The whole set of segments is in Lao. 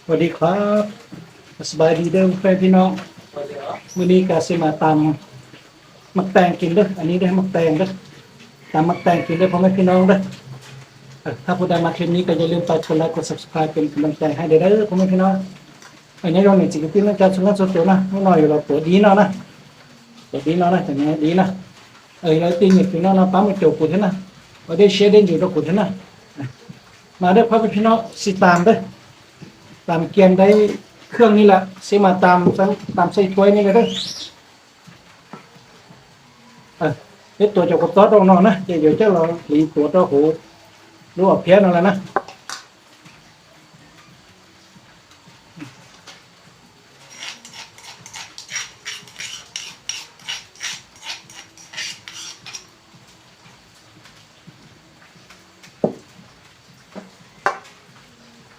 ສະບາຍດີເດີພໍ່ແມ່ພີ່ນ້ອງ, ມື້ນີ້ກະຊິມາຕຳໝາກແຕງກິນເດີ. ອັນນີ້ເດີໝາກແຕງເດີ, ຕຳໝາກແຕງກິນເດີພໍ່ແມ່ພີ່ນ້ອງເດີ. ເອີ ຖ້າຜູ້ໃດມັກຄລິບນີ້ກະຢ່າລືມຝາກກົດໄລກົດ Subscribe ເປັນກຳລັງໃຈໃຫ້ເດີ ເດີພໍ່ແມ່ພີ່ນ້ອງ. ອັນນີ້ເຮົານີ້ຊິກິນເປັນການສ່ວນຕົວນະ, ໜ້ອຍຢູ່ແລ້ວ ຕົວດີເນາະນະ, ຕົວດີເນາະນະ, ຕົວນີ້ດີນະ. ເອີ ລາຍຕີນນີ້ພີ່ນ້ອງນະ, ປາໝູ່ໂຈກູເທນະ, ບໍ່ໄດ້ເຊເດັ່ນຢູ່ດອກກູເທນະ. ມາເດີພໍ່ແມ່ພີ່ນ້ອງ, ຊິຕຳເດີ, ຕຳກຽມໄດ້ເຄື່ອງນີ້ແຫຼະ, ຊິມາຕຳ ຕຳໃສ່ຖ້ວຍນີ້ແຫຼະເດີ. ເອີ ເຮັດຕົວເຈົ້າກໍຕອດອອກນອກນະ, ເຈົ້າ ເຈົ້າລອງລີຕົວເຈົ້າໂຫ ຮູ້ເອົາພຽນເອົາລະນະ.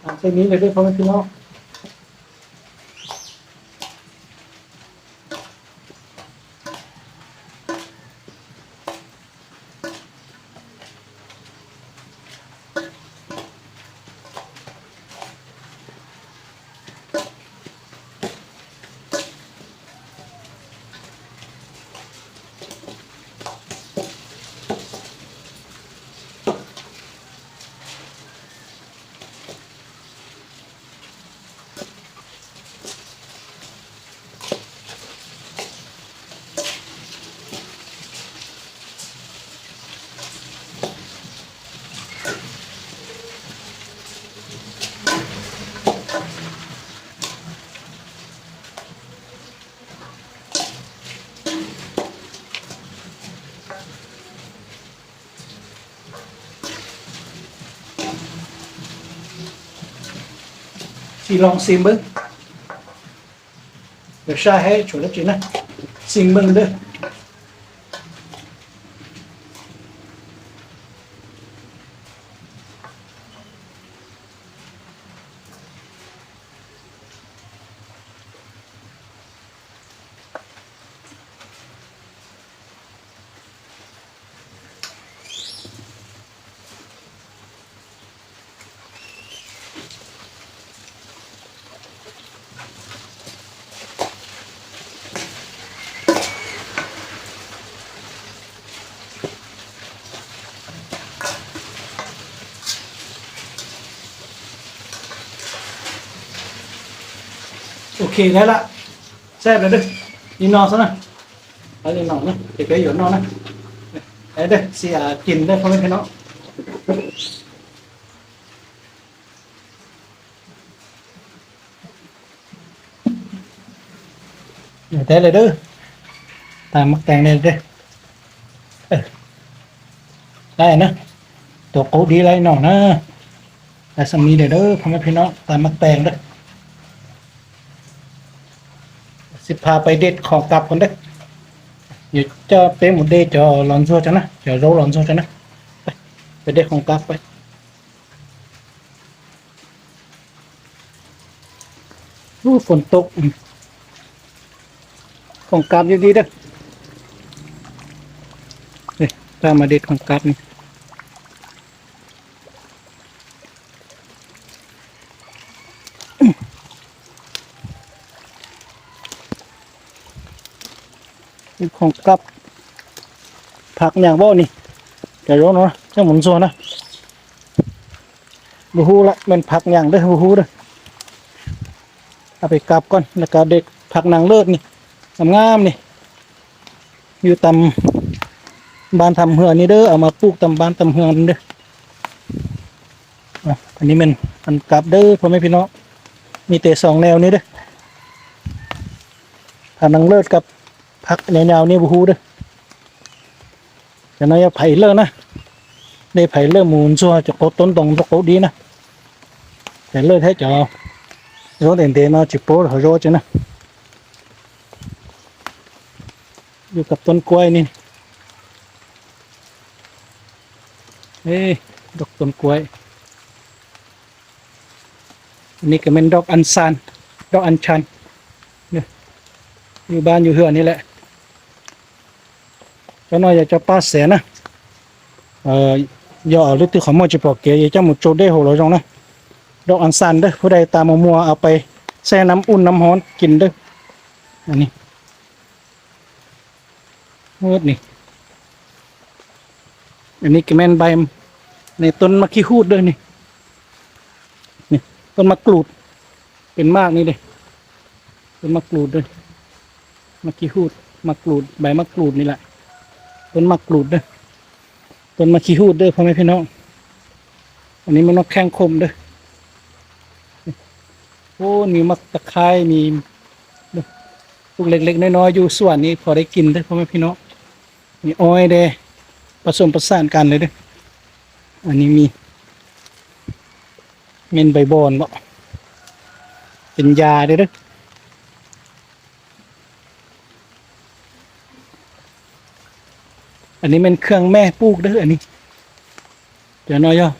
ຕຳໃສ່ນີ້ເລີຍເດີພໍ່ແມ່ພີ່ນ້ອງ. ຊິລອງຊີມເບິ່ງ ລາຊາແຮ ໂຊລະຈີນນະ, ຊີມເບິ່ງເດີ. ໂອເຄ ໄດ້ລະ. ແຊບແລ້ວເດີ ອີ່ໜ່ອຊະນະ, ເອົາອີ່ໜ່ອນະ, ເກັບໄວ້ຢູ່ໜ່ອນະ. ໄດ້ເດີ ຊິ ອາ ກິນເດີພໍ່ແມ່ພີ່ນ້ອງ. ໄດ້ແລ້ວເດີ ຕຳໝາກແຕງໄດ້ເດີ. ເອີ ໄດ້ນະ, ຕົວໂກະດີຫຼາຍໜ່ອຍນະ. ໄດ້ສ່ຳນີ້ເດີ ເດີພໍ່ແມ່ພີ່ນ້ອງ, ຕຳໝາກແຕງເດີ. ຊິພາໄປເດັດຂອງກັບກ່ອນເດີ. ດຽວຈະເປັນໝູເດ ຈະລອນຊົ່ວຈັ່ງນະ, ຈະໂລລອນຊົ່ວຈັ່ງນະ. ໄປ ໄປເດັດຂອງກັບໄປ. ໂອ້ ຝົນຕົກ. ອືມ ຂອງກັບຢູ່ດີເດີ. ນີ້ ຕາມມາເດັດຂອງກັບນີ້. ຂອງກັບ ຜັກຫຍັງບໍ່ນີ້? ຈະໂລເນາະ ຈັ່ງມັນຊົ່ວນະ. ບໍ່ຮູ້ລະ ແມ່ນຜັກຫຍັງເດີ ບໍ່ຮູ້ເດີ. ເອົາໄປກັບກ່ອນ ແລ້ວກະເດັດຜັກນາງເລີດນີ້ ງາມໆນີ້ ຢູ່ຕາມບ້ານຕາມເຮືອນນີ້ເດີ. ເອົາມາປູກຕາມບ້ານຕາມເຮືອນເດີ. ອາ ອັນນີ້ແມ່ນອັນກັບເດີ ພໍ່ແມ່ພີ່ນ້ອງ, ມີແຕ່ສອງແນວນີ້ເດີ ຜັກນາງເລີດກັບຜັກຍາວໆນີ້ ບໍ່ຮູ້ເດີ. ຈະໜ້ອຍໄຜເລີນະ ໄດ້ໄຜເລີໝູນຊົ່ວ ຈະໂກະຕົ້ນຕອງ ຈະໂກະດີນະ. ໄຜເລີແທ້ຈະໂລເດນເດມາ ຈະໂປເຮົາໂລຈະນະ. ຢູ່ກັບຕົ້ນກ້ວຍນີ້ ເອີ ດອກຕົ້ນກ້ວຍ. ອັນນີ້ກະແມ່ນດອກອັນຊານ ດອກອັນຊັນ ເດີ ຢູ່ບ້ານຢູ່ເຮືອນນີ້ແຫຼະ. ຈັກໜ້ອຍຢາກຈະປາແສນະ ເອີ ຢ່າເອົາເລີຍ ຕື່ເຂົາໝໍ້ຈິປອກເກ ຢ່າຈະໝູໂຈເດໂຫລະຈອງນະ. ດອກອັນຊັນເດີ້ ຜູ້ໃດຕາມົວໆ ເອົາໄປແຊ່ນ້ຳອຸ່ນນ້ຳຮ້ອນກິນເດີ້. ອັນນີ້ ໝົດນີ້ ອັນນີ້ກໍແມ່ນໃບ ໃນຕົ້ນໝາກຂີ້ຫູດເດີ້ນີ້ ນີ້ ຕົ້ນໝາກກຣູດ ເປັນໝາກນີ້ເດ້ ຕົ້ນໝາກກຣູດເດີ້ ໝາກຂີ້ຫູດ ໝາກກຣູດ ໃບໝາກກຣູດນີ້ແຫຼະ ຕົ້ນໝາກກຣູດເດີ້ ຕົ້ນໝາກຂີ້ຫູດເດີ້ ພໍ່ແມ່ພີ່ນ້ອງ. ອັນນີ້ແມ່ນໝາກແຂ້ງຂົມເດີ້. ໂອ້ ມີໝາກຕະໄຄ ມີ ປູກເລັກໆນ້ອຍໆຢູ່ສວນນີ້ພໍໄດ້ກິນເດີ້ ພໍ່ແມ່ພີ່ນ້ອງ. ມີອ້ອຍແດ່ ປະສົມປະສານກັນເລີຍເດີ້. ອັນນີ້ມີ ແມ່ນໃບບອນບໍ? ເປັນຢາເດີ້. ອັນນີ້ແມ່ນເຄື່ອງແມ່ປູກເດີ້ ອັນນີ້. ເຈົ້ານ້ອຍ ເຈົ້າ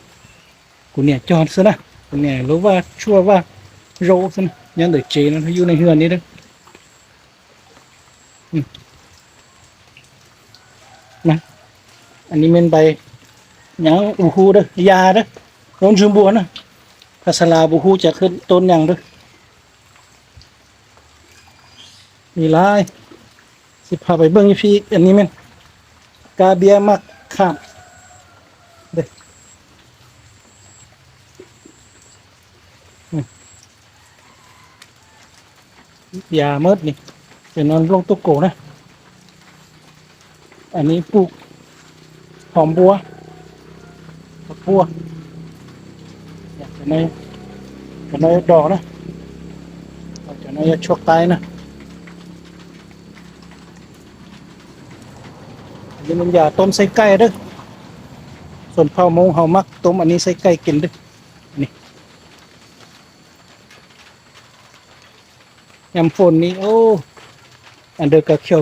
ກູແນຈອນຊະນະ ກູແນ ຫຼືວ່າຊົ່ວວ່າໂຣຊະນະ ຍັງເດີເຈນະ ຢູ່ໃນເຮືອນນີ້ເດີ້. ອືມ ນະ ອັນນີ້ແມ່ນໃບຫຍັງບໍ່ຮູ້ເດີ້ ຢາເດີ້ ຕົ້ນຊົມບົວນະ. ພາສາລາວບໍ່ຮູ້ຈັກຄືຕົ້ນຫຍັງເດີ້. ມີຫຼາຍ ຊິພາໄປເບິ່ງຢູ່ພີ້ອີກ. ອັນນີ້ແມ່ນກາເບ້ຍໝາກຂາມເດ້ ອືມ ຢາໝົດນີ້ ເປັນນອນໂລກຕຸໂກນະ. ອັນນີ້ປູກຫອມບົວ ຜັກບົວ ຈະໜ້ອຍ ຈະໜ້ອຍດອກນະ ຈະໜ້ອຍຊົ່ວໄຕນະ. ອັນນີ້ມັນຢາຕົ້ມໃສ່ໄກ່ເດີ້. ຊົນເຜົ່າມົ້ງເຮົາມັກຕົ້ມອັນນີ້ໃສ່ໄກ່ກິນເດີ້ ນີ້. ຍາມຝົນນີ້ ໂອ້ ອັນເດີກະຂຽວ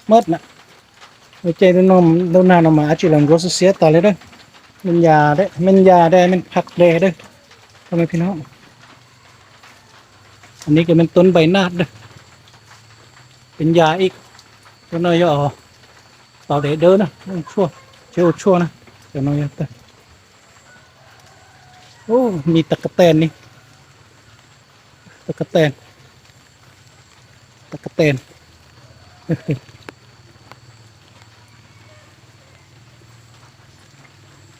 ໝົດນະ. ໃນໃຈນ້ອງ ໂດນານອອກມາ ອາຈິລັງໂກສເຊຍຕາເລີຍເດີ້. ແມ່ນຢາເດ້ ແມ່ນຢາແດ່ ແມ່ນຜັກແດ່ເດີ້ ພໍ່ແມ່ພີ່ນ້ອງ. ອັນນີ້ກໍແມ່ນຕົ້ນໃບໜາດເດີ້ ເປັນຢາອີກ. ເຈົ້ານ້ອຍຢ່າເອົາເຕົາແດດເດີນະ ໂອ້ ຊົ່ວ ເຈົ້າຊົ່ວນະ ເຈົ້ານ້ອຍຢ່າເຕີ. ໂອ້ ມີຕັກກະແຕນນີ້ ຕັກກະແຕນ ຕັກກະແຕນ.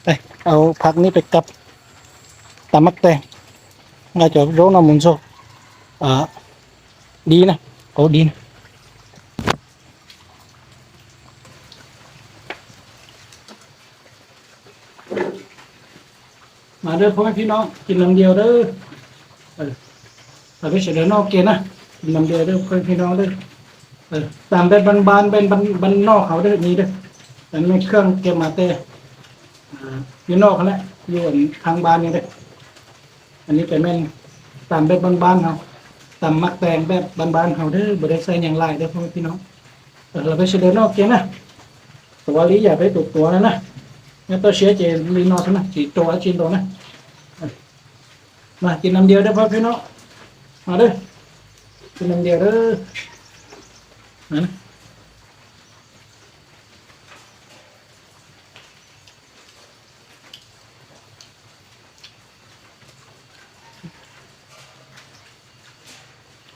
ໄປ ເອົາຜັກນີ້ໄປກັບຕຳໝາກແຕງ ໜ້າຈະໂລນຳມຸນໂຊ ອ່າ ດີນະ ໂອ້ ດີນະ. ມາເດີພໍ່ແມ່ພີ່ນ້ອງ ກິນນຳດຽວເດີ. ເອີ ເອົາໄປເສດເດີນອກເກນນະ ກິນນຳດຽວເດີພໍ່ແມ່ພີ່ນ້ອງເດີ. ເອີ ຕາມແບບບ້ານໆ ແບບບ້ານ ບ້ານນອກເຮົາເດີ ນີ້ເດີ. ອັນນີ້ເຄື່ອງເກັບມາແຕ່ ອ່າ ຢູ່ນອກຫັ້ນແຫຼະ ຢູ່ອັນທາງບ້ານນີ້ເດີ. ອັນນີ້ກໍແມ່ນຕຳແບບບ້ານໆເຮົາ ຕຳໝາກແຕງແບບບ້ານໆເຮົາເດີ ບໍ່ໄດ້ໃສ່ຫຍັງຫຼາຍເດີພໍ່ແມ່ພີ່ນ້ອງ. ເອີ ເອົາໄປເສດເດີນອກເກນນະ ຕົວລີຢ່າໄປຕົວຕົວນັ້ນນະ ແມ່ນຕົວເຊຍເຈລີນອກນະ ຊິຕົວຈິນໂຕນະ. ເອີ ມາກິນນຳດຽວເດີພໍ່ແມ່ພີ່ນ້ອງ ມາເດີ ກິນນຳດຽວເດີ ມານະ.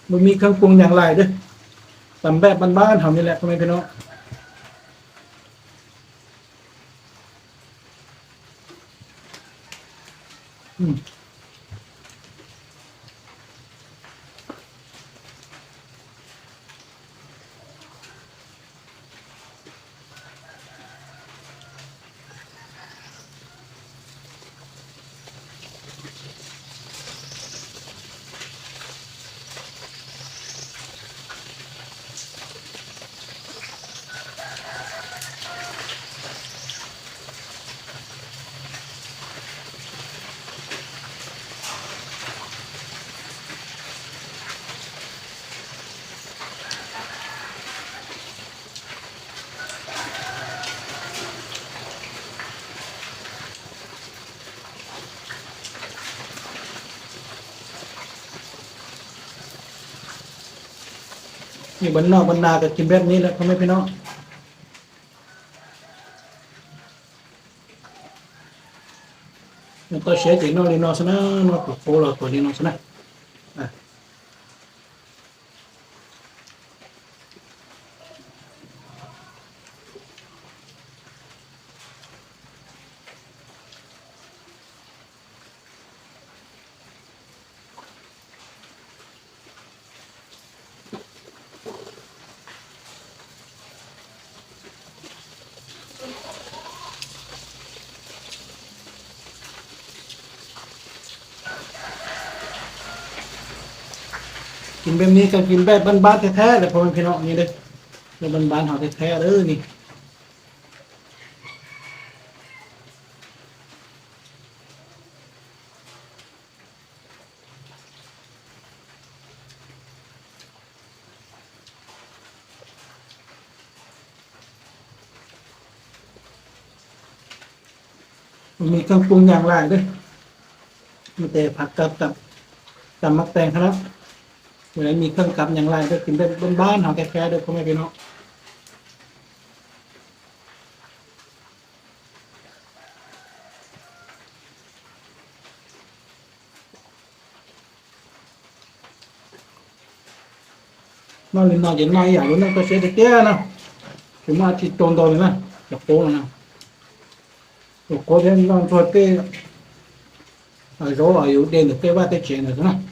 ບໍ່ມີເຄື່ອງປຸງຫຍັງຫຼາຍເດີ ຕຳແບບບ້ານໆເຮົານີ້ແຫຼະ ພໍ່ແມ່ພີ່ນ້ອງ. ອືມ. ຢູ່ບ້ານນອກບ້ານນາກໍກິນແບບນີ້ແຫຼະ ພໍ່ແມ່ພີ່ນ້ອງ. ແລ້ວ ໂຕເຊຍເຈນອນລີນອນຊະນະ ນອນໂປໂປລາໂຕລີນອນຊະນະ. ກິນແບບນີ້ກໍກິນແບບບ້ານໆແທ້ໆເດີ ພໍ່ແມ່ພີ່ນ້ອງ ນີ້ເດີ ແບບບ້ານໆເຮົາແທ້ໆເດີນີ້. ບໍ່ມີເຄື່ອງປຸງຫຍັງຫຼາຍເດີ ມີແຕ່ຜັກກັບ ຕຳ ຕຳໝາກແຕງເທົ່ານັ້ນ ບໍ່ໄດ້ມີເຄື່ອງກັບຫຍັງຫຼາຍເດີ ກິນແບບບ້ານໆເຮົາແທ້ໆເດີ ພໍ່ແມ່ພີ່ນ້ອງ. ນອນຫຼິ້ນນອນເຢັນມາ ຢາກລົດນ້ຳກໍເສຍແຕ່ເທື່ອນະ ຄືມາອາທິດໂຕນໂຕນີ້ນະ ຈະໂປ້ນະ ໂຕໂກເປັນນອນໂຊເຕ ອາໂຊອາຍຸເດນເຕວ່າແຕ່ເຈນນະ.